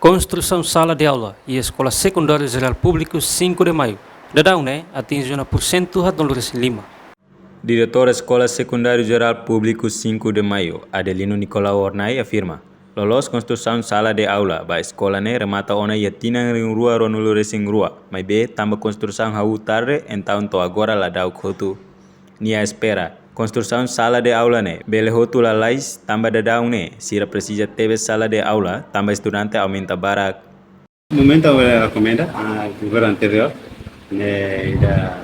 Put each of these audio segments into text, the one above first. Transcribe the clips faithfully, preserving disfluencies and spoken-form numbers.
Konstrusaun sala de aula iha Eskola Sekundáriu Jerál Públiku cinco de Maio daudaun ne'e atinje ona pursentu haatnulu-resin-lima. Diretór Eskola Sekundáriu Jerál Públiku cinco de Maio, Adelino Nicolau Hornai, afirma, loloos konstrusaun sala de aula ba eskola ne'e remata ona iha tinan rihun rua ruanulu-resin-rua, maibé tanba konstrusaun hahú tarde, entaun to'o agora la da'uk hotu. Nia espera, konstrusaun sala de aula ne'e bele hotu lalais tanba daudaun ne'e sira presiza tebes sala de aula tanba estudante aumenta barak. Momentu ha'u rekomenda ba governu anteriór, ne'e ida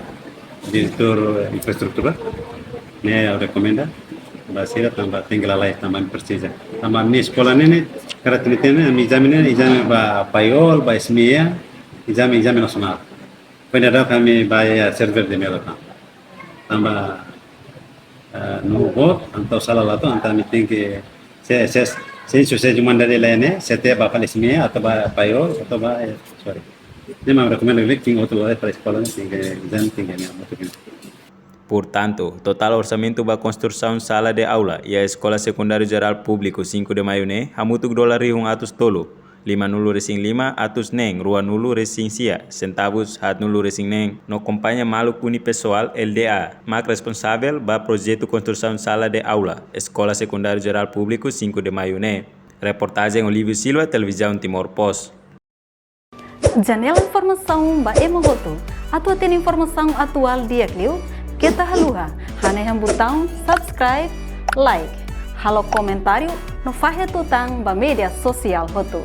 diretór infraestrutura, ne'e ha'u rekomenda ba sira tanba tenke lalais tanba ami presiza. Tanba ami-nia eskola ne'e, ne'e karakterístika ne'e, ami ezame ne'e, ezame ba paiol, ba SMEA, ezame, ezame nasionál. Foin daudauk ami ba iha server de melo tan. Tanba, eh, no bot, entaun sala la to'o, entaun ami tenke, se, se, se, se, se, jumanda de lene, se te ba fali SMEA, atau ba paiol, atau ba, eh, sorry. Ne'e mak ami rekomenda lek, tenke hotu lalais para eskola ne'e, tenke ezame, tenke ne'e, hotu ne'e. Portantu, totál orsamentu ba konstrusaun sala de aula iha Eskola Sekundáriu Jerál Públiku cinco de Maio ne'e hamutuk dolar rihun atus tolu, limanulu-resin-lima atus neen ruanulu-resin-sia sentavus haatnulu-resin-neen, no kompañia maluk unipessoal, LDA, mak responsavel ba projetu konstrusaun sala de aula Eskola Sekundáriu Jerál Públiku cinco de Maio ne'e. Reportajen Olívio Silva, Televizaun Timor Post. Janela informasaun ba ema hotu. Atu hatene informasaun atuál di'ak liu, keta haluha hanehan butaun subscribe, like, halo komentáriu no fahe tutan ba média sosiál hotu.